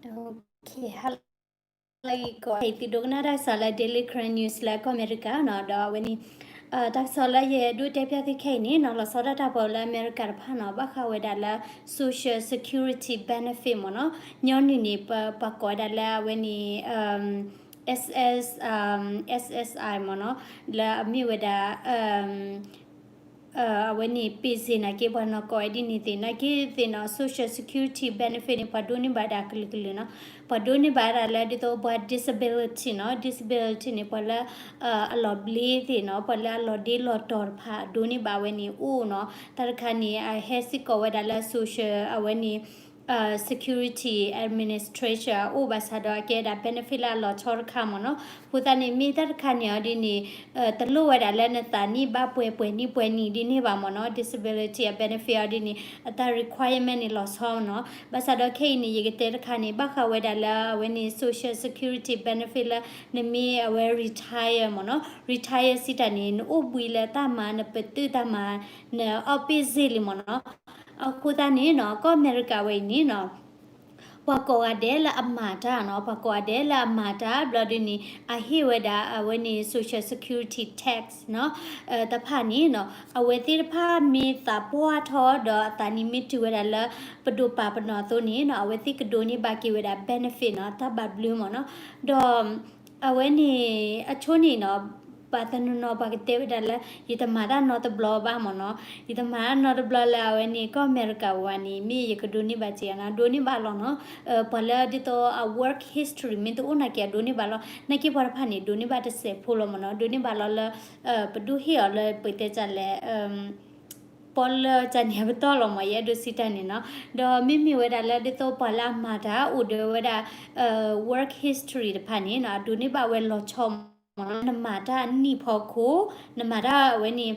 Okay, hello ကိးဂၤ သုဒိကနၣ်တၢ်ကစီၣ်လၢ Daily Karen News လၢကီၢ်အမဲရကၤနီၤ, ဒီးအဝဲန့ၣ် တၢ်ကစီၣ်လၢယအဲၣ်ဒိးတဲဖျါသုခဲအံၤန့ၣ်နီၤ, လီၤဆီဒၣ်တၢ်ဖိလၢအမဲရကၤတဖၣ်နီၤ, ဘၣ်ဃးဝဲဒၣ်လၢ social security benefit မ့ၢ်နီၤ, ညီနုၢ်န့ၣ် ပှၤကိးဝဲဒၣ်လၢအဝဲန့ၣ် SS, SSI မ့ၢ်နီၤ, လၢအမ့ၢ်ဝဲဒၣ် အဝဲန့ၣ် ပ့ၢ်စ့ၣ် နာ်က့ ပှၤနီၢ်ကိးဝဲဒ်န့ၣ်သ့ၣ် နာ်က့သ့ၣ်နီၤ, social security benefit န့ၣ် ပှၤဒိးန့ၢ်ဘၣ်ဒၣ်ကလုာ်ကလုာ်နီၤ, ပှၤဒိးန့ၢ်ဘၣ်ဒၣ်လၢဒ်သိးပှၤ disability နီၤ, disability န့ၣ် ပှၤလၢ အလီၤဘျ့သ့ၣ်နီၤ, ပှၤလၢအလီၤဒ့လီၤတီၤတဖၣ် ဒိးန့ၢ်ဘၣ်ဝဲန့ၣ်အိၣ်နီၤ, တၢ်တခါန့ၣ် အဟဲစ့ၢ်ကီးဝဲဒၣ်လၢ social အဝဲန့ၣ် Security Administration အအိၣ်ဘၣ်ဆၣ်ဒီးအကဲဒၣ် benefit လၢအလီၤဆီတခါမ့ၢ်နီၤ, အဃိသတးန့ၣ် မ့ၢ်တၢ်တခါန့ၣ်အီၤဒ်န့ၣ် တလိၣ်ဝဲဒၣ်လၢနသးနံၣ်ဘၣ်ပှဲၤပှဲၤနံၣ်ပှဲၤနံၣ်ဒ်န့ၣ်ဘၣ်မ့ၢ်နီၤ, disability အ benefit အီၤဒ်န့ၣ် အတၢ် requirement န့ၣ်လီၤဆီနီၤ, ဘၣ်ဆၣ်ဒီးခဲအံၤန့ၣ် ယကတဲတခါန့ၣ် ဘၣ်ဃးဝဲဒၣ်လၢအဝဲန့ၣ် social security benefit လၢ နမ့ၢ်အဝဲ retire မ့ၢ်နီၤ, retire စံးတၢ်န့ၣ် နအိၣ်ဘှံးလၢတၢ်မၤ နပတုာ်တၢ်မၤ နအီၣ်ပ့ၢ်စ့ၢ်လံမ့ၢ်နီၤ, အဃိသတးန့ၣ်နီၤ ကီၢ်အမဲရကၤဝဲအံၤန့ၣ်နီၤ ပှၤကိးဂၤဒဲးလၢအမၤတၢ်နီၤ, ပှၤကိးဂၤဒဲးလၢအမၤတၢ်ဘျီဒ်န့ၣ် အဟ့ၣ်ဝဲဒၣ်အဝဲန့ၣ် social security tax နီၤ, တဖၣ်န့ၣ်နီၤ အဝဲသ့ၣ်တဖၣ်မ့ၢ်သးပှၢ်ထီၣ်ဒီးအသးနံၣ်မ့ၢ်တုၤဝဲဒၣ်လၢ ပဒိၣ်ပာ်ပနီၣ်အသိးန့ၣ်နီၤ အဝဲသ့ၣ်ကဒိးန့ၢ်ဘၣ်က့ၤဝဲဒၣ် benefit နီၤ, တၢ်ဘၣ်ဘျုးမ့ၢ်နီၤ, ဒီး အဝဲန့ၣ် အဆိန့ၣ်နီၤ ပှၤတနီၤနီၤပှၤကတဲဝဲဒၣ်လၢ ယတမၤတၢ်နီတဘျီဘၣ်မ့ၢ်နီၤ, ယတမၤတၢ်နီတဘျီလၢအဝဲန့ၣ် ကီၢ်အမဲရကၤဝဲန့ၣ် မ့ၢ်ယကဒိးန့ၢ်ဘၣ်က့ၤနီၤ, ဒိးန့ၢ်ဘၣ်လီၤနီၤ, ပှၤလၢဒ်သိးအ work history မ့ၢ်တအိၣ်နာ်က့ အဒိးန့ၢ်ဘၣ်လီၤ, နာ်က့ပှၤတဖၣ်န့ၣ် ဒိးန့ၢ်ဘၣ်တစဲးဖိလီၤမ့ၢ်နီၤ, ဒိးန့ၢ်ဘၣ်လီၤလၢ ပဒိၣ်ဟ့ၣ်အီၤလၢပတဲတၢ်လဲၣ် ပီလၢကန့ၣ်အပတီၢ်လီၤမ့ၢ် ယအဲၣ်ဒိးစံးတၢ်န့ၣ်နီၤ, ဒီးမ့မ့ၢ်ဝဲဒၣ်လၢဒ်သိးပှၤလၢအမၤတၢ်အိၣ်ဒီးဝဲဒၣ် work history တဖၣ်န့ၣ်နီၤ အဒိးန့ၢ်ဘၣ်ဝဲလီၤဆီမ့ၢ်နီၤ, နမၤတၢ်အနံၣ်ဖီခိၣ် နမၤတၢ်အဝဲန့ၣ်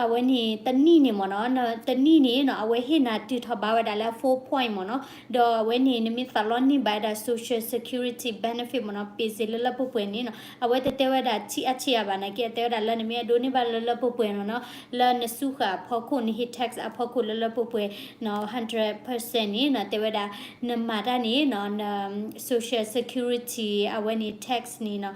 အဝဲန့ၣ်တနံၣ်န့ၣ်မ့ၢ်နီၤ, တနံၣ်န့ၣ်နီၤ အဝဲဟ့ၣ်နၤတုၤထီၣ်ဘၣ်ဝဲဒၣ်လၢ four point မ့ၢ်နီၤ, ဒီးအဝဲန့ၣ် နမ့ၢ်သးလီန့ၢ်ဘၣ်ဝဲဒၣ် social security benefit မ့ၢ်နီၤ, ပ့ၢ်စ့ၣ်လၢလၢပှဲၤပှဲၤန့ၣ်နီၤ, အဝဲတတဲဝဲဒၣ်ဆံးအါဆံးအါဘၣ်နာ်က့ အတဲဝဲဒၣ်လၢနမ့ၢ်အဒိးန့ၢ်ဘၣ်လၢလၢပှဲၤပှဲၤနီၤနီၤ, လၢနစုဃာ်အဖီခိၣ် နဟ့ၣ် tax အဖီခိၣ်လၢလၢပှဲၤပှဲၤနီၤ hundred percent န့ၣ်နီၤ, တဲဝဲဒၣ် နမၤတၢ်န့ၣ်နီၤ န social security အဝဲန့ၣ် tax န့ၣ်နီၤ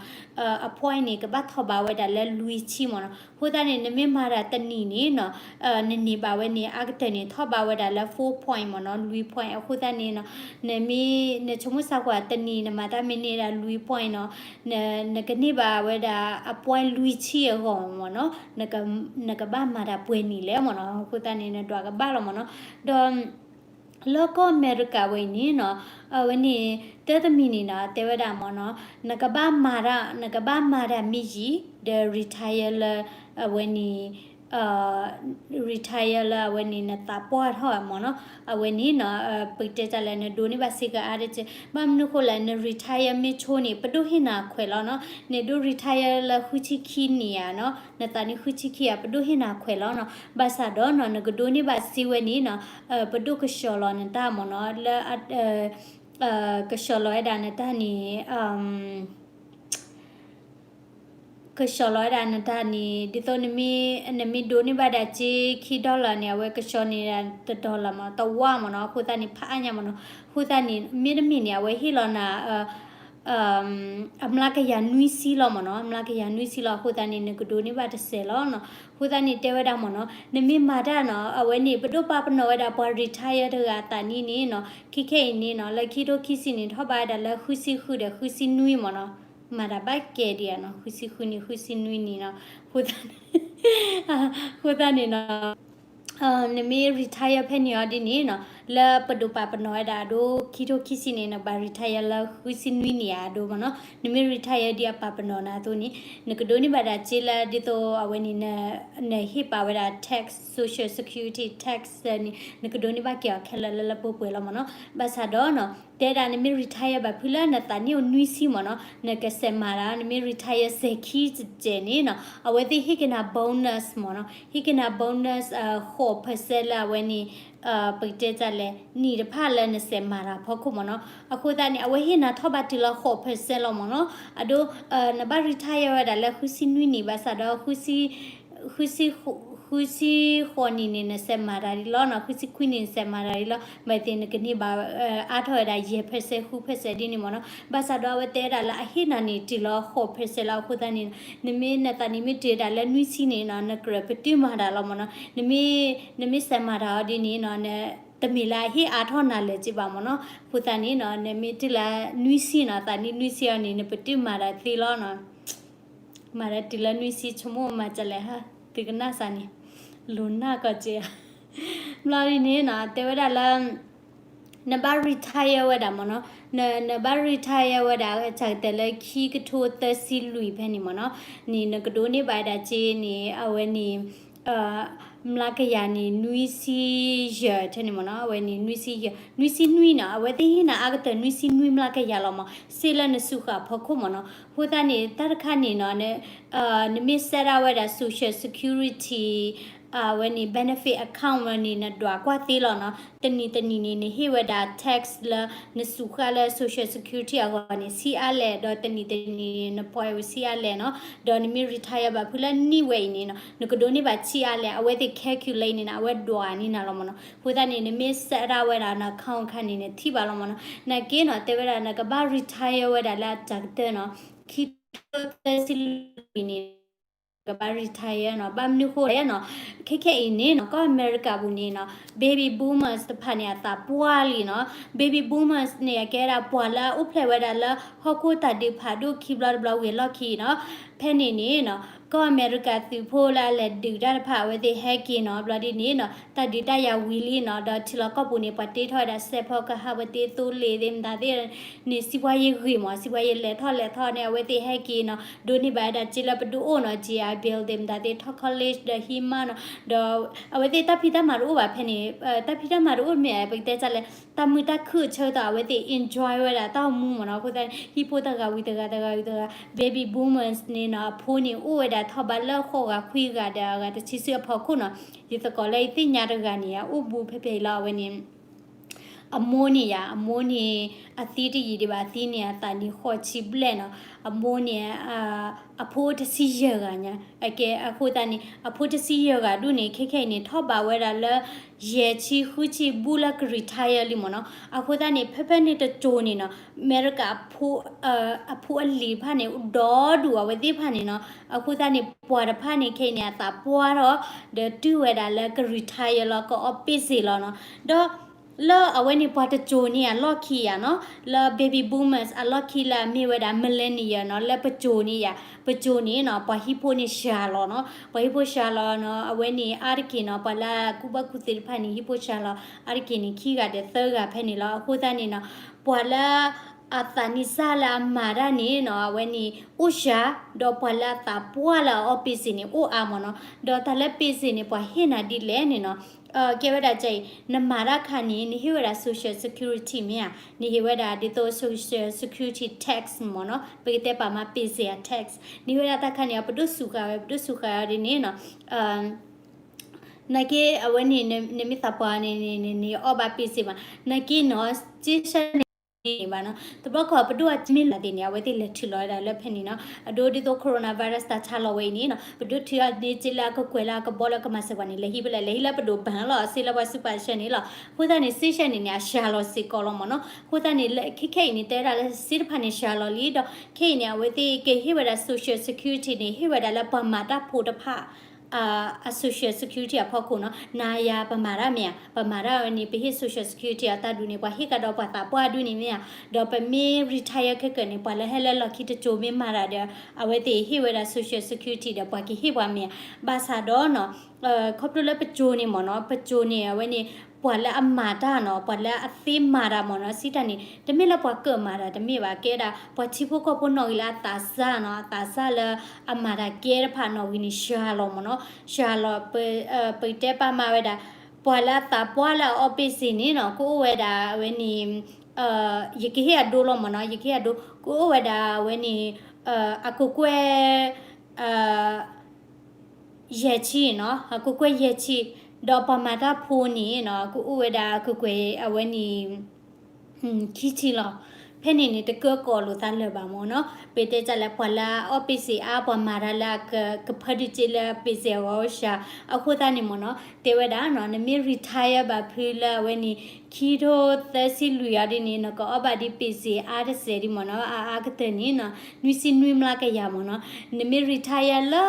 အ point န့ၣ် ကဘၣ်ထီၣ်ဘၣ်ဝဲဒၣ်လၢလွံၢ်ဆံမ့ၢ်နီၤ, အဃိသတးန့ၣ် နမ့ၢ်မၤတၢ်တနံၣ်န့ၣ်နီၤ နန့ၢ်ဘၣ်ဝဲန့ၣ် အါကတၢၢ်န့ၣ် ထီၣ်ဘၣ်ဝဲဒၣ်လၢ four point မ့ၢ်နီၤ လွံၢ် point, အဃိသတးန့ၣ်နီၤ နမ့ၢ် နဆိကမိၣ်စၢ်ကွၢ်တနံၣ် နမၤတၢ်မ့ၢ်န့ၢ်ဒၣ်လွံၢ် point နီၤ နကန့ၢ်ဘၣ်ဝဲဒၣ်အ point လွံၢ်ဆံအဂီၢ်မ့ၢ်နီၤ, နကဘၣ်မၤတၢ်ပှဲၤနံၣ်လဲၣ်မ့ၢ်နီၤ, အဃိသတးန့ၣ် နဒွးကဘၣ်လီၤမ့ၢ်နီၤ, ဒီး လၢကီၢ်အမဲရကၤဝဲအံၤန့ၣ်နီၤ အဝဲန့ၣ် တၢ်တမံၤန့ၣ်နီၤ တဲဝဲဒၣ်မ့ၢ်နီၤ နကဘၣ်မၤတၢ် နကဘၣ်မၤတၢ်မ့ၢ်ယံၤ ဒီး retire လၢ အဝဲန့ၣ် retire လၢအဝဲန့ၣ် နသးပှၢ်ထီၣ်မ့ၢ်နီၤ, အဝဲန့ၣ်နီၤ ပကတဲတၢ်လဲၣ် နဒိးန့ၢ်ဘၣ်စ့ၢ်ကီးအါတက့ၢ်, ဘၣ်မနုၤဃိလဲၣ် န retire မ့ၢ်ဆိန့ၣ် ပဒိၣ်ဟ့ၣ်နၤခွဲးလီၤနီၤ, နဒိး retire လၢဃုဆံခံနံၣ်ဧါနီၤ, နသးနံၣ်ဃုဆံခံဧါ ပဒိၣ်ဟ့ၣ်နၤခွဲးလီၤနီၤ, ဘၣ်ဆၣ်ဒီးနီၤ နကဒိးန့ၢ်ဘၣ်စ့ဝဲန့ၣ်နီၤ ပဒိၣ်ကဆှီလီၤနတၢ်မ့ၢ်နီၤ လၢ ကဆှီလီၤဝဲဒၣ်နတၢ်န့ၣ် ကဆှီလီၤဝဲဒၣ်နတၢ်န့ၣ် ဒ်သိးနမ့ၢ် နမ့ၢ်ဒိးန့ၢ်ဘၣ်ဒၣ်စ့ခံ dollar န့ၣ် အဝဲကဆှီန့ၢ်ဒၣ်တ dollar မ့ၢ် တဝါမ့ၢ်နီၤ, အဃိသတးန့ၣ် ဖးအါညါမ့ၢ်နီၤ, အဃိသတးန့ၣ် မ့တမ့ၢ်န့ၣ် အဝဲဟ့ၣ်လီၤနၤ အမျးကယၤနွံဆံလီၤမ့ၢ်နီၤ, အမျးကယၤနွံဆံလီၤ, အဃိသတးန့ၣ် နကဒိးန့ၢ်ဘၣ်တစဲးလီၤနီၤ, အဃိသတးန့ၣ် တဲဝဲဒၣ်မ့ၢ်နီၤ, နမ့ၢ်မၤတၢ်နီၤ အဝဲန့ၣ် ပဒိၣ်ပာ်ပနီၣ်ဝဲဒၣ်ပှၤ retire တဂၤအသးနံၣ်န့ၣ်နီၤ, ခဲခဲအံၤန့ၣ်နီၤ လၢခံထိခံဆံန့ၣ် ထီၣ်ဘၣ်ဝဲဒၣ်လၢဃုဆံဃုဒီးဃုဆံနွံမ့ၢ်နီၤ, မၤတၢ်ဘၣ်ကဲဒံးဧါနီၤ, ဃုဆံဃုန့ၣ် ဃုဆံနွံန့ၣ်နီၤ, အဃိသတးန့ၣ် အဃိသတးန့ၣ်နီၤ နမ့ၢ် retire ဖဲန့ၣ်အီၤဒ်န့ၣ်နီၤ, လၢပဒိၣ်ပာ်ပနီၣ်ဝဲဒၣ်အဒိ ခံထိခံဆံန့ၣ် နဘၣ် retire လၢဃုဆံနွံန့ၣ်အဒိမ့ၢ်နီၤ, နမ့ၢ် retire ဒ်အပာ်ပနီၣ်နၤအသိးန့ၣ်, နကဒိးန့ၢ်ဘၣ်ဒၣ်စ့လၢဒ်သိးအဝဲန့ၣ် နဟ့ၣ်ပာ်ဝဲဒၣ် tax, social security tax န့ၣ် နကဒိးန့ၢ်ဘၣ်က့ၤအီၤခဲလၢာ်လၢလၢပှဲၤပှဲၤလီၤမ့ၢ်နီၤ, ဘၣ်ဆၣ်ဒီးနီၤ တဲဒၣ်နမ့ၢ် retire ဘၣ်ဖုလၢနသးနံၣ်အိၣ်နွံဆံမ့ၢ်နီၤ, နကစဲးမၤတၢ် နမ့ၢ် retire စဲးခံစဲးန့ၣ်နီၤ, အဝဲသ့ၣ်ဟ့ၣ်က့ၤနၤ bonus မ့ၢ်နီၤ, ဟ့ၣ်က့ၤနၤ bonus ဃိး percent လၢအဝဲန့ၣ် ပကတဲတၢ်လဲၣ် နံၣ်တဖၣ်လၢနစဲးမၤတၢ်ဖီခိၣ်မ့ၢ်နီၤ, အဃိသတးန့ၣ် အဝဲဟ့ၣ်နၤထီၣ်ဘၣ်တုၤလၢဃိး percent လီၤမ့ၢ်နီၤ, အဒိ နဘၣ် retire ဝဲဒၣ်လၢဃုဆံနွံနံၣ် ဘၣ်ဆၣ်ဒီးဃုဆံ ဃုဆံဃိးနံၣ်န့ၣ် နစဲးမၤတၢ်ဒ်လီၤနီၤ, ဃုဆံခွံနံၣ်န့ၣ် နစဲးမၤတၢ်ဒ်လီၤ, ဘၣ်သ့ၣ်နကန့ၢ်ဘၣ် အါထီၣ်ဝဲဒၣ် ယဲၢ် percent ဃု percent ဒ်န့ၣ်မ့ၢ်နီၤ. ဘၣ်ဆၣ်ဒီးအဝဲတဲဝဲဒၣ်လၢအဟ့ၣ်နၤန့ၣ် တုၤလီၤဃိး percent လီၤ. အဃိသတးန့ၣ် နမ့ၢ်နသးန့ၣ်မ့ၢ်တုၤဝဲဒၣ်လၢနွံဆံန့ၣ်နီၤ နကြၢးပတုာ်မၤတၢ်လီၤမ့ၢ်နီၤ. နမ့ၢ် နမ့ၢ်စဲးမၤတၢ်အီၤဒ်န့ၣ်နီၤ တမ့ၢ်လၢအဟ့ၣ်အါထီၣ်နၤလၢၤက့ဘၣ်မ့ၢ်နီၤ. အဃိသတးန့ၣ်နီၤ နမ့ၢ်တုၤလၢနွံဆံနီၤ သးန့ၣ်နွံဆံအီၤန့ၣ် နပတုာ်မၤတၢ်သ့လီၤနီၤ. မၤဒီးတုၤလၢနွံဆံ ဆိကမိၣ်မၤကလဲၣ်ဟါ, သုကနၣ်စ့ၢ်န့ၣ်, လိၤနၢ်ကီးက့ဧါ. ဘျီဒ်န့ၣ်နီၤ တဲဝဲဒၣ်လၢ နဘၣ် retire ဝဲဒၣ်မ့ၢ်နီၤ, န နဘၣ် retire ဝဲဒၣ် အစှၤကတၢၢ်လၢခံကထိသၢဆံလွံၢ်ဖဲန့ၣ်မ့ၢ်နီၤ, န့ၣ်နကဒိးန့ၢ်ဘၣ်ဝဲဒၣ်က့န့ၣ် အဝဲန့ၣ် မျးကယၤန့ၣ် နွံဆံယဲၢ်ထဲန့ၣ်မ့ၢ်နီၤ, အဝဲန့ၣ် နွံဆံယဲၢ် နွံဆံနွံနီၤ, အဝဲသ့ၣ်ဟ့ၣ်နၤအါကတၢၢ် နွံဆံနွံမျးကယၤလီၤမ့ၢ် စ့လၢနစူးဃာ်အဖီခိၣ်မ့ၢ်နီၤ. အဃိသတးန့ၣ် တၢ်တခါန့ၣ်နီၤ နမ့ၢ်စဲးဒၣ်ဝဲဒၣ် Social Security အဝဲန့ၣ် benefit account ဝဲန့ၣ် နဒွးကွၢ်သ့လီၤနီၤ. တနံၤတနံၤန့ၣ် နဟ့ၣ်ဝဲဒၣ် tax လၢ နစူးဃာ်လၢ Social Security အဂီၢ်န့ၣ် ဆံးအါလဲၣ်, ဒီးတနံၤတနံၤန့ၣ် နပှ့ၤဝဲဆံးအါလဲၣ်နီၤ. ဒီးနမ့ၢ် retire ဘၣ်ဖုလၢနံၣ်ဝဲအံၤန့ၣ်နီၤ နကဒိးန့ၢ်ဘၣ်ဆံးအါလဲၣ်, အဝဲသ့ၣ် calculate န့ၣ်နီၤ အဝဲဒွးန့ၢ်နၤလီၤမ့ၢ်နီၤ. အဃိသတးန့ၣ် နမ့ၢ်စဲးဒၣ်ဝဲဒၣ်န account အခါန့ၣ် နထံၣ်ဘၣ်လီၤမ့ၢ်နီၤ. နာ်က့နီၤ တဲဝဲဒၣ် နကဘၣ် retire ဝဲဒၣ်လၢအစှၤကတၢၢ်နီၤ ခံကထိသၢဆံလွံၢ်န့ၣ် ကဘၣ် retire နီၤ. ဘၣ်မနုၤဃိလဲၣ်နီၤ, ခဲခဲအံၤန့ၣ်နီၤ ကီၢ်အမဲရကၤပူၤန့ၣ်နီၤ baby boomers တဖၣ်န့ၣ် အသးပှၢ်လံနီၤ. Baby boomers န့ၣ် အကဲဒၣ်ပှၤလၢအအိၣ်ဖျဲၣ်ဝဲဒၣ်လၢ ဟီၣ်ခိၣ်တၢ်ဒုးဖးဒိၣ်ခံဘျီတဘျီဝံၤအလီၢ်ခံနီၤ. ဖဲန့ၣ်န့ၣ်နီၤ ကီၢ်အမဲရကၤသုးဖိလၢအလဲၤဒုးတၢ်တဖၣ် အဝဲသ့ၣ်ဟဲက့ၤနီၤ. ဘျီဒ်န့ၣ်နီၤ တၢ်ဒုးတၢ်ယၤဝံၤလံနီၤ, ဒီးထံလီၢ်ကီၢ်ပူၤန့ၣ် ပှၤတ့ထီၣ်ဝဲဒၣ်စဲးဖီကဟၣ် ပှၤတ့သိလ့ၣ်သ့ၣ်မတၤသ့ၣ်န့ၣ် စံးပှၤယံာ်ဂ့ၤမး, စံးပှၤယံာ်လဲၤထီၣ်လဲၤထီၣ်န့ၣ် အဝဲသ့ၣ်ဟဲက့ၤနီၤ, ဒိးန့ၢ်ဘၣ်ဝဲဒၣ်စ့လၢပဒုးအိၣ်နီၤ, က့ၤ building မတၤသ့ၣ် ထီၣ် college ဒီးဟံးမါနီၤ, ဒီးအဝဲသ့ၣ်တၢ်ဖံးတၢ်မၤတအိၣ်ဘၣ်ဖဲန့ၣ်, တၢ်ဖံးတၢ်မၤတအိၣ်မ့ၢ် ပကတဲဒ်လဲၣ်, တၢ်မုာ်တၢ်ခုၣ်အဆၢကတီၢ် အဝဲသ့ၣ် enjoy ဝဲဒၣ်တၢ်အိၣ်မူမ့ၢ်နီၤ. အဃိသတး ဟံၣ်ဖိတဂၤဝံၤတဂၤ တဂၤဝံၤတဂၤ, baby boomers န့ၣ်နီၤ အဖိန့ၣ်အိၣ်ဝဲဒၣ်ထီၣ်ဘးလၢဃိးဂၤခွံဂၤဒီးအဂၤတဆံဆူအဖီခိၣ်နီၤ. ယသကိးလၢယသ့ၣ်ညါတဂၤန့ၣ် အအိၣ်ဘူးဖဲဖဲအံၤလီၤ အဝဲန့ၣ် အမိၢ်န့ၣ်ယါ, အမိၢ်န့ၣ် အသံတယံာ်ဒံးဘၣ်, အသံန့ၣ် အသးနံၣ်ဃိးဆံဘျဲၣ်နီၤ. အမိၢ်န့ၣ် အဖိအိၣ်တဆံယဲၢ်ဂၤညါ, အကဲ အဃိသတးန့ၣ် အဖိတဆံယဲၢ်ဂၤဒူၣ်န့ၣ် ခဲခဲအံၤန့ၣ် ထီၣ်ဘးဝဲဒၣ်လၢ ယဲၢ်ဆံဃုဆံဘူးလၢက retire လံမ့ၢ်နီၤ. အဃိသတးန့ၣ် ဖဲဖဲန့ၣ်တစိၤန့ၣ်နီၤ အမဲရကၤ အဖိအလံၤတဖၣ်န့ၣ် ဒီဒူၣ်အဝဲသ့ၣ်တဖၣ်န့ၣ်နီၤ. အဃိသတးန့ၣ် ပှၤတဖၣ်န့ၣ် ခဲအံၤန့ၣ် အသးပှၢ်ထီၣ် ဒီးတုၤဝဲဒၣ်လၢက retire လီၤ က office လီၤနီၤ. ဒီး လၢအဝဲန့ၣ်ပှၤတစိၤန့ၣ်အလီၢ်ခံယါနီၤ, လၢ baby boomers အလီၢ်ခံလၢအမ့ၢ်ဝဲဒၣ် millennial နီၤ, လၢပစိၤန့ၣ်ယါ, ပစိၤန့ၣ်နီၤ ပှၤဟံၣ်ဖိန့ၣ်စှၤလီၤနီၤ, ပှၤဟံၣ်ဖိစှၤလီၤနီၤ, အဝဲန့ၣ်အါတက့ၢ်နီၤ ပှၤလၢကူၣ်ဘၣ်ကူၣ်သ့တဖၣ်န့ၣ် ဟံၣ်ဖိစှၤလီၤ အါတက့ၢ်န့ၣ် ခံဂၤဒီးသၢဂၤဖဲန့ၣ်လီၤ. အဃိသတးန့ၣ်နီၤ ပှၤလၢ အသးနံၣ်စၢ်လၢအမၤတၢ်န့ၣ်နီၤ အဝဲန့ၣ်အိၣ်စှၤ, ဒီးပှၤလၢအသးပှၢ်လၢအအီၣ် busy န့ၣ် အိၣ်အါမ့ၢ်နီၤ. ဒီးတၢ်လၢ busy န့ၣ် ပှၤဟ့ၣ်နၤဒ်လဲၣ်န့ၣ်နီၤ, ကဲဝဲဒၣ်ကအံၤ နမၤတၢ်ခါန့ၣ် နဟ့ၣ်ဝဲဒၣ် social security မ့ၢ်ဧါ, နဟ့ၣ်ဝဲဒၣ်ဒ်သိး social security tax မ့ၢ်နီၤ, ပကတဲပာ်မး busy အ tax နဟ့ၣ်ဝဲဒၣ်တၢ်ခါန့ၣ် ပဒိၣ်စူးဃာ်ဝဲ ပဒိၣ်စူးဃာ်ဝဲဒ်န့ၣ်နီၤ နာ်က့အဝဲန့ၣ် နမ့ၢ်သးပှၢ်န့ၣ် နအီၣ်ဘၣ် busy မး, နာ်က့နီၤ က့ရှဲန့ၣ် ဘၣ်နီၤ, တဘျီခီ ပဒိၣ်အမ့ၢ်လီၤသ့ၣ်န့ၣ် အဝဲသ့ၣ်လဲၤထုးလီၤဝဲဒၣ်လၢဖဲန့ၣ်နီၤ, အဒိဒ်သိး coronavirus တၢ်ဆါလီၤဝဲအံၤန့ၣ်နီၤ ပဒိၣ်ထုးအန့ၢ်စ့လၢအကကွဲၢ်လၢအကဘီလၢကမၤစၢၤပှၤန့ၣ် လဲၤဟံးဖဲလဲၣ် လဲၤဟံးလၢပဒိၣ် bank လီၤ စ့လၢပှၤစူးပှၤရှဲန့ၣ်လီၤ. အဃိသတးန့ၣ် စ့ရှဲန့ၣ်န့ၣ် အစှၤလီၤစ့ၢ်ကီးလီၤမ့ၢ်နီၤ. အဃိသတးန့ၣ် ခဲခဲအံၤန့ၣ် တဲဝဲဒၣ်လၢစ့တဖၣ်န့ၣ် စှၤလီၤလံဒီး ခဲအံၤန့ၣ် အဝဲသ့ၣ်ကဟ့ၣ်ဝဲဒၣ် social security န့ၣ် ဟ့ၣ်ဝဲဒၣ်လၢပှၤမၤတၢ်ဖိတဖၣ် အ social security အဖီခိၣ်နီၤ, နၤယၤပမၤတၢ်မ့ၢ်ဧါ, ပမၤတၢ်ဝဲန့ၣ် ပဟ့ၣ် social security အတၢ်ဒုးန့ၣ် ပှၤဟ့ၣ်ကဒီးပှၤသးပှၢ်ဒုးန့ၣ်မ့ၢ်ဧါ, ဒီးပမ့ၢ် retire ခဲကၢန့ၣ် ပှၤလၢဟဲလၢလီၢ်ခံတစိၤမ့ၢ်မၤတၢ်ဒီး အဝဲသ့ၣ်ဟ့ၣ်ဝဲဒၣ် social security ဒီးပှၤကဟ့ၣ်ပှၤမ့ၢ်ဧါ, ဘၣ်ဆၣ်ဒီးနီၤ ခီဖျိလၢပစိၤန့ၣ်မ့ၢ်နီၤ, ပစိၤန့ၣ် အဝဲန့ၣ် ပှၤလၢအမၤတၢ်နီၤ, ပှၤလၢအသ့မၤတၢ်မ့ၢ်နီၤ, စံးတၢ်န့ၣ် တမ့ၢ်လၢပှၤကၢၣ်မၤတၢ်တမ့ၢ်ဘၣ်, ကဲဒၣ် ပှၤထံဖိကီၢ်ဖိနီၣ်ဂံၢ်လၢအသးစၢ်နီၤ, အသးစၢ်လၢအမၤတၢ်ကဲတဖၣ်နီၣ်ဂံၢ်န့ၣ် စှၤလီၤမ့ၢ်နီၤ, စှၤလီၤ, ပတဲပာ်မးဝဲဒၣ် ပှၤလၢအသးပှၢ်လၢအအီၣ်ပ့ၣ်စ့ၣ်န့ၣ်နီၤ, ကအိၣ်ဝဲဒၣ်အဝဲန့ၣ် ယကဟ့ၣ်အဒိလီၤမ့ၢ်နီၤ, ယကဟ့ၣ်အဒိ, ကအိၣ်ဝဲဒၣ်အဝဲန့ၣ် အကကွဲၢ် ယဲၢ်ဆံနီၤ, အကကွဲၢ်ယဲၢ်ဆံ, ဒီးပှၤမၤတၢ်ဖိန့ၣ်နီၤ ကအိၣ်ဝဲဒၣ်အကကွဲၢ်အဝဲန့ၣ် ခံဆံလီၤ. ဖဲန့ၣ်န့ၣ် တကၢကီၢ်လိာ်သးလၢၤဘၣ်မ့ၢ်နီၤ. ပတဲတၢ်လၢပှၤလၢအအီၣ်ပ့စ့အါ ပှၤမၤတၢ်လၢအက ကဖၢဒုးစ့လၢပ့စ့အဂီၢ်အိၣ်စှၤ အဃိသတးန့ၣ်မ့ၢ်နီၤ တဲဝဲဒၣ်နီၤ နမ့ၢ် retire ဘၣ်ဖုလၢအဝဲန့ၣ် ခံထိသၢဆံလွံၢ်အီၤဒ်န့ၣ် နကအီၣ်ဘၣ်ဒ်ပ့စ့အါတစဲးဒ်မ့ၢ်နီၤ အအါကတၢၢ်န့ၣ်နီၤ နွံဆံနွံမျးကယၤမ့ၢ်နီၤ. နမ့ၢ် retire လၢ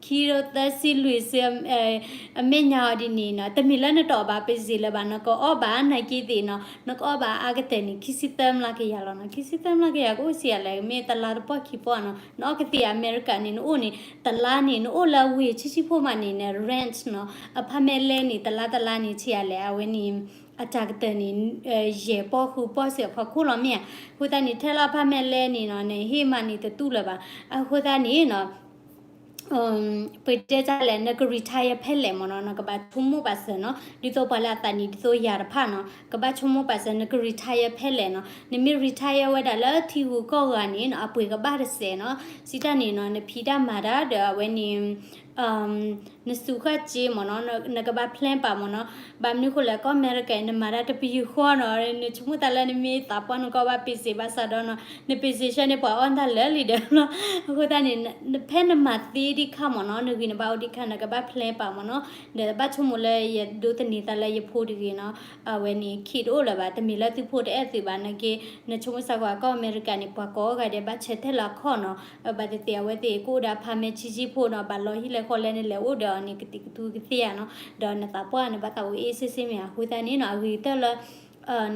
ခံထိသၢဆံလွံၢ်ဆံ အမဲာ်ညါအီၤဒ်န့ၣ်နီၤ တမ့ၢ်လၢနတအီၣ်ဘၣ်ပ့စ့လၢၤဘၣ် နကအီၣ်ဘၣ်နာ်က့သ့ၣ်နီၤ နကအီၣ်ဘၣ်အါကတၢၢ်န့ၣ် ခံဆံသၢမျးကယၤလီၤနီၤ. ခံဆံသၢမျးကယၤကအိၣ်စ့ၢ်ကီးလဲၣ် မ့ၢ်တလါတပီၢ်ခံပီၢ်နီၤ. နအီၣ်ကသ့ၣ်အမဲရကၤန့ၣ် နအိၣ်န့ၣ် တလါန့ၣ် နအိၣ်လၢဝ့ၢ်ဆံးဆံးဖိမးန့ၣ် န rent နီၤ အ apartment လဲန့ၣ် တလါတလါန့ၣ် ဆံးအါလဲၣ် အဝဲန့ၣ် အတၢ်ကတၢၢ်န့ၣ် ယဲၢ်ပီၢ်ဃုပီၢ်စ့ၢ်ကီးဖီခိၣ်လီၤမ့ၢ်ဧါ. အဃိသတးန့ၣ် ထဲလၢ apartment လဲန့ၣ်နီၤ နဟ့ၣ်မးန့ၣ်တတူၢ်လၢၤဘၣ်. အဃိသတးန့ၣ်နီၤ ပတဲတၢ်လဲၣ် နက retire ဖဲလဲၣ်မ့ၢ်နီၤ နကဘၣ်ဆိကမိၣ်ပာ်စၢၤနီၤ ဒ်သိးပှၤလၢအသးနံၣ်ဒ်သိးယၤတဖၣ်နီၤ ကဘၣ်ဆိကမိၣ်ပာ်စၢၤ နက retire ဖဲလဲၣ်နီၤ. နမ့ၢ် retire ဝဲဒၣ်လၢထံဂုၤကီၢ်ဂၤန့ၣ်နီၤ အပှ့ၤကဘၣ်တစဲးနီၤ. စံးတၢ်န့ၣ်နီၤ နဖံးတၢ်မၤတၢ်ဒီးအဝဲန့ၣ် နစူးဃာ်စ့မ့ၢ်နီၤ နကဘၣ် plan ပာ်မ့ၢ်နီၤ. ဘၣ်မနုၤဃိလဲၣ် ကီၢ်အမဲရကၤ နမၤတၢ်တပယူာ်ဃီနီၤ နဆိကမိၣ်သးလၢနမ့ၢ်သးပှၢ်နကီၢ်ဘၣ်ပ့စ့ဘၣ်ဆၣ်ဒီးနီၤ နပ့စ့ဆၢန့ၣ် ပှၤအီၣ်တၢ်လၢာ်လံဒီးလီၤ. အဃိသတးန့ၣ် ဖဲနမၤသ့ဒံးခါမ့ၢ်နီၤ နဂံၢ်နဘါအိၣ်ဒံးခါ နကဘၣ် plan ပာ်မ့ၢ်နီၤ. ဒီးဘၣ်ဆိကမိၣ်လၢယဒိးသန့ၤသးလၢယဖိတဂ့ၤနီၤ အဝဲန့ၣ် kid တအိၣ်လၢၤဘၣ် တမ့ၢ်လၢသုဖိတအဲၣ်သုဘၣ်နာ်က့ နဆိကမိၣ်စ့ၢ်ကီး ကီၢ်အမဲရကၤန့ၣ် ပှၤကိးဂၤဒဲးဘၣ်ဆၢထဲလီၤအခီၣ်နီၤ ဘၣ်သ့ၣ်သ့ၣ်အဝဲသ့ၣ်ကအိၣ်ဒီး apartment ဆံးဆံးဖိနီၤ ဘၣ်လီၤဟံၣ်လဲၤဃီလဲၣ် နလဲၤအိၣ်ဒီးအီၤန့ၣ် ကသံၣ်ကသူကသ့ဧါနီၤ ဒီးနသးပှၢ်နဘၣ်သးအိၣ်အ့ၣ်ဆ့ဆ့မ့ၢ်ဧါ. အဃိသတးန့ၣ်နီၤ အဂ့ၤကတၢၢ်လၢ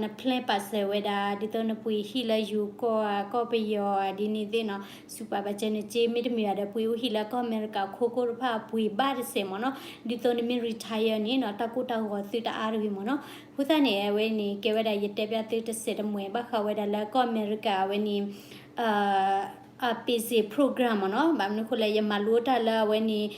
န plan ပာ်စၢၤဝဲဒၣ် ဒ်သိးနပှ့ၤဟံၣ်လၢယိၤကီၢ်ဧါ ကီၢ်ပယီၤဧါ ဒ်န့ၣ်သ့ၣ်နီၤ စူးပာ်ဘၣ်စၢၤနစ့ မ့တမ့ၢ်ဘၣ်ဒီး ပှ့ၤအိၣ်ဟံၣ်လၢကီၢ်အမဲရကၤခိခိၣ်တဖၣ် ပှ့ၤဘၣ်တစဲးမ့ၢ်နီၤ. ဒ်သိးနမ့ၢ် retire န့ၣ်နီၤ တၢ်ကိၢ်တၢ်ဂီၤသုတအါတဂ့ၤမ့ၢ်နီၤ. အဃိသတးန့ၣ် အဝဲန့ၣ် ကဲဝဲဒၣ်ယတဲပျးသုတစဲးတမှဲၤ ဘၣ်ဃးဝဲဒၣ်လၢကီၢ်အမဲရကၤအဝဲန့ၣ် အ basic program မ့ၢ်နီၤ. ဘၣ်မနုၤအဃိလဲၣ် ယမၤလိတၢ်လၢအဝဲန့ၣ်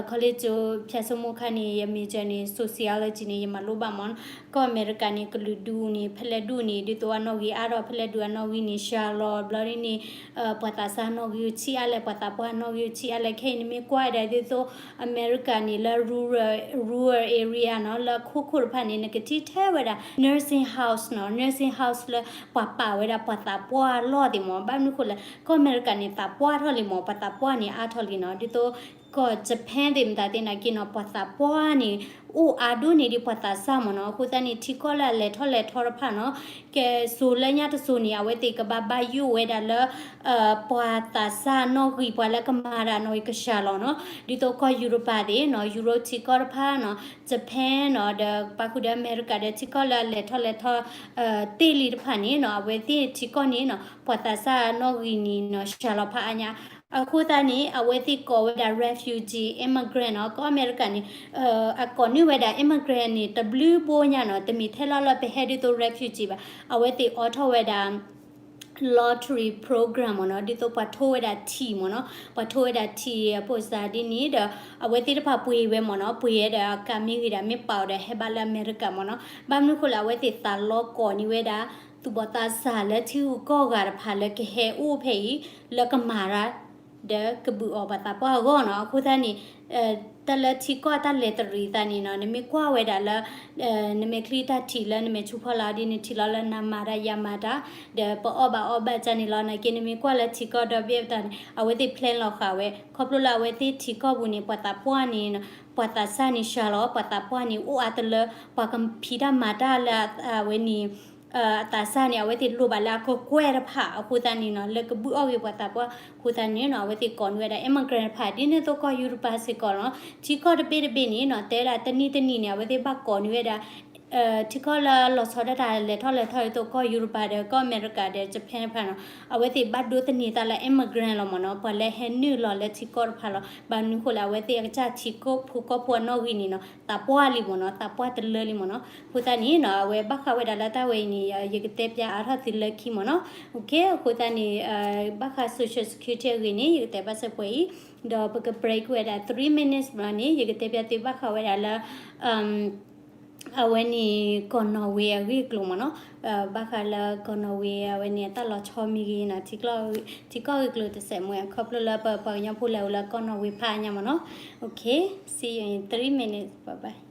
college ဖၠၣ်စိမိၣ်ခါန့ၣ် ယ major န့ၣ် sociology န့ၣ် ယမၤလိဘၣ်မ့ၢ်နီၤ. ကီၢ်အမဲရကၤန့ၣ် ကလုာ်ဒူၣ်န့ၣ် ဖဲလဲၣ်ဒူၣ်န့ၣ် ဒ်သိးအနီၣ်ဂံၢ်အါထီၣ် ဖဲလဲၣ်ဒူၣ်အနီၣ်ဂံၢ်န့ၣ် စှၤလီၤ ဘျီဒ်န့ၣ် ပှၤသးစၢ်နီၣ်ဂံၢ်ဆံးအါလဲၣ် ပှၤသးပှၢ်နီၣ်ဂံၢ်ဆံးအါလဲၣ် ခဲအံၤနမ့ၢ်ကွၢ်ဝဲဒၣ်ဒ်သိး အမဲရကၤန့ၣ် လၢ rural, rural area နီၤ လၢခိခိၣ်တဖၣ်န့ၣ် နကထံၣ်ထဲဝဲဒၣ် nursing house နီၤ nursing house လၢပှၤပာ်ဝဲဒၣ်ပှၤသးပှၢ်အလီၢ်သ့ၣ်မ့ၢ် ဘၣ်မနုၤဃိလဲၣ် ကီၢ်အမဲရကၤန့ၣ် သးပှၢ်ထီၣ်လံမ့ၢ် ပှၤသးပှၢ်န့ၣ်အါထီၣ်လံနီၤ ဒ်သိး ကီၢ် Japan သ့ၣ်မတၤသ့ၣ်နာ်က့နီၤ ပှၤသးပှၢ်န့ၣ် အိၣ်အါဒိၣ်န့ၢ်ဒံးပှၤသးစၢ်မ့ၢ်နီၤ အဃိသတးန့ၣ် ထံကီၢ်လၢအလဲၤထီၣ်လဲၤထီတဖၣ်နီၤ ကဲစိၤလၢညါတစိၤန့ၣ် အဝဲသ့ၣ်ကဘၣ်ဘၣ်ယိၣ်ဝဲဒၣ်လၢ ပှၤသးစၢ်နီၣ်ဂံၢ် ပှၤလၢကမၤတၢ်နီၣ်ဂံၢ်ကစှၤလီၤနီၤ ဒ်သိးကီၢ်ယူရပၤသ့ၣ်နီၤ ယူရိထံကီၢ်တဖၣ်နီၤ Japan နီၤ ဒီးပာ်ဃုာ်ဒီးအမဲရကၤဒီးထံကီၢ်လၢအလဲၤထီၣ်လဲၤထီ တ့ၢ်လံတဖၣ်န့ၣ်နီၤ အဝဲသ့ၣ်ထံကီၢ်န့ၣ်နီၤ ပှၤသးစၢ်နီၣ်ဂံၢ်န့ၣ်နီၤ စှၤလီၤဖးအါညါ အဃိသတးန့ၣ် အဝဲသ့ၣ်ကိးဝဲဒၣ် refugee immigrant နီၤ ကီၢ်အမဲရကၤန့ၣ် အကိးန့ၢ်ဝဲဒၣ် immigrant န့ၣ် တဘျုးဘိညါနီၤ တမ့ၢ်ထဲလီၤလၢပဟဲဒ်သိး refugee ဘၣ် အဝဲသ့ၣ်အိးထီၣ်ဝဲဒၣ် lottery program မ့ၢ်နီၤ ဒ်သိးပှၤထိဝဲဒၣ်ထံၣ်မ့ၢ်နီၤ ပှၤထိဝဲဒၣ်ထံၣ် အပိၢ်စၢ်ဒ်န့ၣ်ဒီး အဝဲသ့ၣ်တဖၣ်ပှ့ၤဝဲမ့ၢ်နီၤ ပှ့ၤဝဲဒီးအကးမ့ၢ်ဂ့ၤဒၣ် မ့ၢ်ပာ်အီၤဒီးဟဲဘၣ်လၢအမဲရကၤမ့ၢ်နီၤ ဘၣ်မနုၤဃိလဲၣ် အဝဲသ့ၣ်သးလီကိးန့ၢ်ဝဲဒၣ် သူၣ်ဘီၣ်သးစၢ်လၢထံဂုၤကီၢ်ဂၤတဖၣ်လၢကဟဲအိၣ်ဖဲအံၤ လၢကမၤတၢ် ဒီးကဘုၣ်အီၣ်ပှၤသးပှၢ်အဂီၢ်နီၤ အဃိသတးန့ၣ် တၢ်လၢထံကီၢ်တၢ်လဲၤတရံးသးန့ၣ်နီၤ နမ့ၢ်ကွၢ်ဝဲဒၣ်လၢ နမဲာ်ချံတၢ်ထံၣ်လၢနမဲာ်ဆူဖီလာ်ဒ်န့ၣ် ထံၣ်လီၤလၢနၤမၤတၢ်ယၤမၤတၢ် ဒီးပအီၣ်ဘၣ်အီဘၣ်ကန့ၣ်လီၤ နာ်က့နမ့ၢ်ကွၢ်လၢထံကီၢ်ဒီဘ့ၣ်တၢ်န့ၣ် အဝဲသ့ၣ် plan လီၤဃာ်ဝဲ ခီဖျိလၢအဝဲသ့ၣ်ထံကီၢ်ပူၤန့ၣ် ပှၤသးပှၢ်န့ၣ် ပှၤသးစၢ်န့ၣ်စှၤလီၤ ပှၤသးပှၢ်န့ၣ်အိၣ်အါတလၢ ပှၤကဖံးတၢ်မၤတၢ်လၢအဝဲန့ၣ် အသးစၢ်န့ၣ် အဝဲသ့ၣ်လိၣ်ဘၣ်လၢအကကွဲၢ်တဖၣ် အဃိသတးန့ၣ်နီၤ လၢကဘုၣ်အီၣ်ဂ့ၤပှၤသးပှၢ် အဃိသတးန့ၣ်နီၤ အဝဲသ့ၣ်ကိးန့ၢ်ဝဲဒၣ် immigrant တဖၣ် ဒ်န့ၣ်သိးကီၢ်ယူရပၤစ့ၢ်ကီးနီၤ ထံကီၢ်တဘ့ၣ်တဘ့ၣ်န့ၣ်နီၤ တဲဒၣ်တနံၣ်တနံၣ်န့ၣ် အဝဲသ့ၣ်ဘၣ်ကိးန့ၢ်ဝဲဒၣ် ထံကီၢ်လၢလီၤဆီဒၣ်တၢ်လဲၤထီၣ်လဲၤထီဒ်သိးကီၢ်ယူရပၤဒီးကီၢ်အမဲရကၤဒီး Japan တဖၣ်နီၤ အဝဲသ့ၣ်ဘၣ်ဒိးသန့ၤသးလၢ immigrant လီၤမ့ၢ်နီၤ ပှၤလၢဟဲနုာ်လီၤလၢထံကီၢ်တဖၣ်လီၤ ဘၣ်မနုၤဃိလဲၣ် အဝဲသ့ၣ်အကစၢ်ထံကီၢ်ဖိကီၢ်ဖိအနီၣ်ဂံၢ်န့ၣ်နီၤ သးပှၢ်လံမ့ၢ်နီၤ သးပှၢ်တလၢလံမ့ၢ်နီၤ အဃိသတးန့ၣ်နီၤ အဝဲဘၣ်ဃးဝဲဒၣ်လၢတၢ်ဝဲအံၤန့ၣ် ယကတဲပျးအါထီၣ်သုလၢခံမ့ၢ်နီၤ okay အဃိသတးန့ၣ် ဘၣ်ဃး social security အဂ့ၢ်န့ၣ် ယကတဲဘၣ်စဲးပှဲၤအံၤ ဒီးပက break ဝဲဒၣ် three minutes ဘျီန့ၣ် ယကတဲပျးသုဘၣ်ဃးဝဲဒၣ်လၢ အဝဲန့ၣ် ကီၢ်နီၣ်ဝ့အဂ့ၢ်အကျိၤမ့ၢ်နီၤ, ဘၣ်ဃးလၢကီၢ်နီၣ်ဝ့အဝဲန့ၣ် အတၢ်လီၤဆီမ့ၢ်ဂ့ၤနီၤ, ထံကီၢ်ဂ့ၢ်ကျိၤတစဲးမ့ၢ် ခီဖျိလၢပပှၤကညီဖိလဲၤအိၣ်လၢကီၢ်နီၣ်ဝ့ဖးညါမ့ၢ်နီၤ. Okay, see you in three minutes, bye bye.